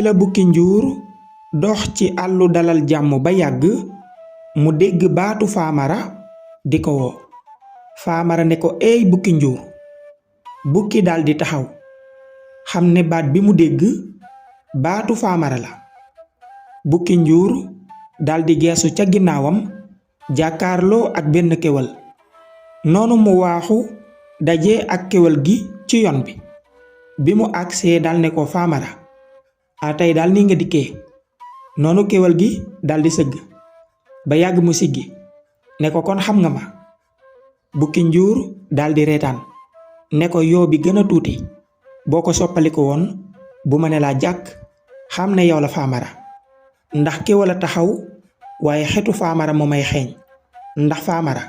la bukki njuur dox ci àllu dalal jàmm ba yàgg mu dégg baatu faamara di ko woo. faamara ne ko eey bukki njuur. bukki daldi taxaw xam ne baat bi mu dégg baatu faamara la. bukki njuur daldi geesu ca ginnaawam jàkkaarloo ak benn kéwal. noonu mu waaxu daje ak kéwal gi ci yoon bi. bi mu agsee dal ne ko faamara a tey daal ni nga dikkee. noonu kéwal gi daldi sëgg ba yàgg mu siggi ne ko kon xam nga ma. bukki njuur daldi reetaan ne ko yoo bi gën a tuuti boo ko soppaliku woon bu ma ne laa jàkk xam ne yow la faamara. ndax kéwal a taxaw waaye xetu faamara mu may xeeñ. ndax faamara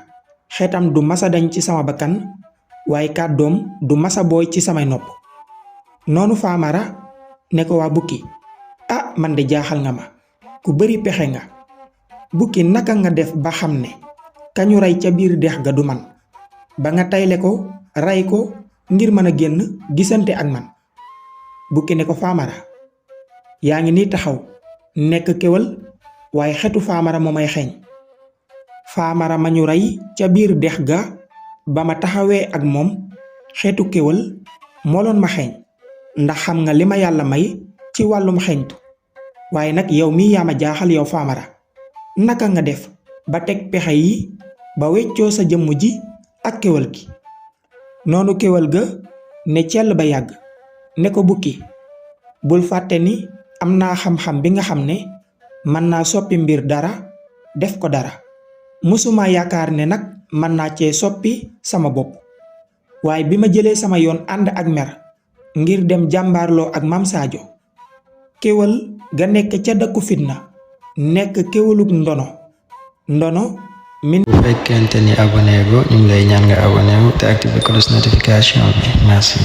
xetam du masa dañ ci sama bakkan waaye kàddoom du masa booy ci samay nopp. noonu faamara ne ko waa bukki ah man de jaaxal nga ma ku bari pexe nga. bukki naka nga def ba xam ne kañu rey ca biir dex ga du man ba nga tayle ko rey ko ngir mën a génn gisante ak man. bukki ne ko faamara yaa ngi nii taxaw nekk kéwal waaye xetu faamara moo may xeeñ. faamara ma ñu rey ca biir dex ga ba ma taxawee ak moom xeetu kéwal moo loon ma xeeñ. ndax xam nga li ma yàlla may ci wàllum xeeñtu. waaye nag yow mii yaa ma jaaxal yow faamara naka nga def ba teg pexe yi ba weccoo sa jëmm ji ak kéwal gi. noonu kéwal ga ne cell ba yàgg ne ko bukki bul fàtte ni am naa xam-xam bi nga xam ne mën naa soppi mbir dara def ko dara. mësuma yaakaar ne nag mën naa cee soppi sama bopp. waaye bi ma jëlee sama yoon ànd ak mer ngir dem jàmbaarloo ak Maam Sadio kéwal ga nekk ca dëkku fitna nekk kéwalug ndono min. bu fekkente ni abonné go ñu ngi lay ñaan nga abonné wu te activer cloche notification bi merci.